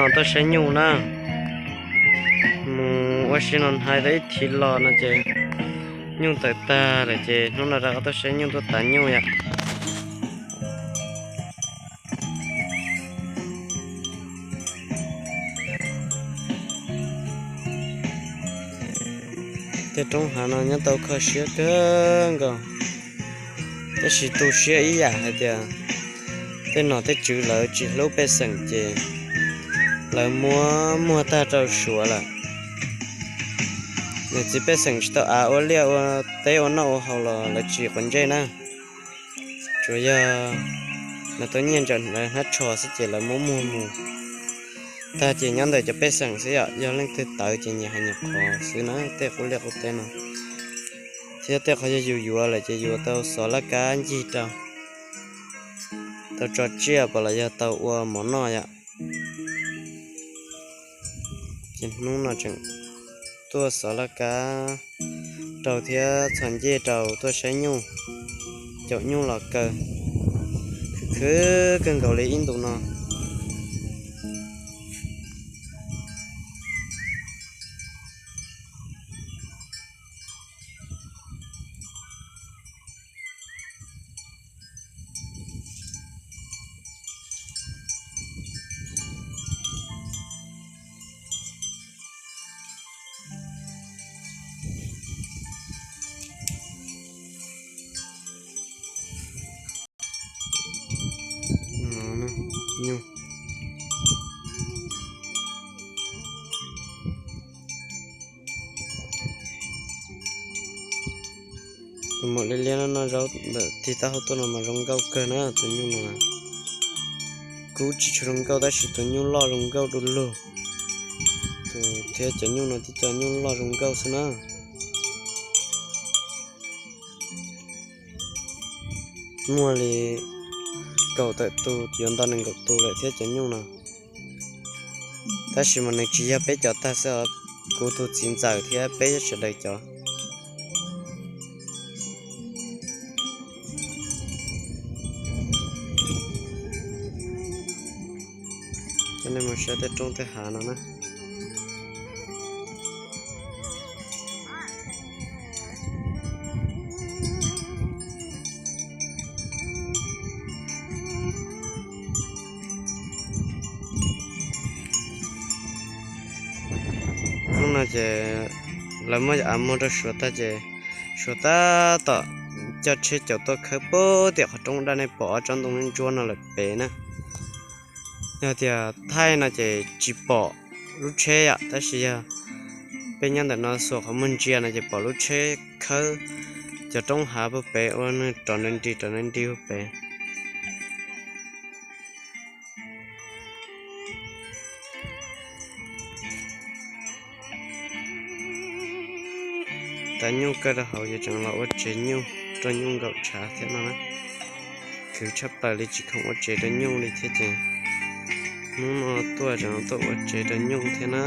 Tuaj saib nyuj na, mus ua si no hais tau ib thiv los no ces nyuj tawm tag lawm ces hnub no rov qab tuaj saib nyuj tuaj tav nyuj yom. Tej roob hav no nyob tau kho siab kawg nkaus, tab sis tu siab ib yam hais tias tej nom tej tswv lawv tsis hlub pej xeem ces lawv muab muag tag rau Suav lawm. Niam txiv pej xeem tsis tau av ua liaj ua teb ua noj ua haus los lawv tsis quav ntsej na. Tsuas yog lawv tau nyiaj ntawm lawv hnab tsho xwb ces lawv muab muag mus tag ces nyob ntawm cov pej xeem xwb yom. Yog leej twg tawv ces nyias hais nyias qhov xwb na, tej qub liaj qub teb no. Thiab tej qhov yog yus yuav lawm ces yuav tau xov laj kab ncig rau, tau tso tsiaj pom los yog tau ua mov noj yom. Ces hnub no tseem tuaj xov laj kab rau thiab txhos ncej rau tuaj saib nyuj, caum nyuj los kaw, khwv khwv kawg nkaus li ib ntus no. Tus maum liab liab no noj zaub ntawm tig taub hau tuaj no mas zoo nkauj kawg na tus nyuj no. Kub tsis tshua zoo nkauj tab sis tus nyuj loj zoo nkauj du lug. Tus thiab cov nyuj no tib co nyuj loj zoo nkauj xwb na. Muaj li kaum tawm tus, yuav nto nees nkaum tus lawm thiab cov nyuj no. Tab sis mas nws tsis yog peb cov tag xwb os, kuv tus txiv ntxawm thiab peb sawv daws cov. Coj nej mus saib tej roob tej hav no na. Hnub no ces lawv muab av muag rau Suav tag ces Suav tab tom coj tsheb caum tuaj khawb puag tim qhov roob daj nej pom ob tsob ntoo ntsuab no lawm pem na. Yog tias thaij no ces tsis pom lub tsheb yom, tab sis yog peb nyob ntawm no xuas qhov muag ntsia no ces pom lub tsheb khawb cov roob hav puag pem ua rov nrov nris rov nrov nris puag pem. Tav nyuj kaw rau hauv ces tseem los ua tsev nyuj rau nyuj nkaum tshav thiab no na. Khwv tshaj plaws li tsis khoom ua tsev rau nyuj li thiab ces hnub no tuaj tseem tuaj ua tsev rau nyuj thiab na.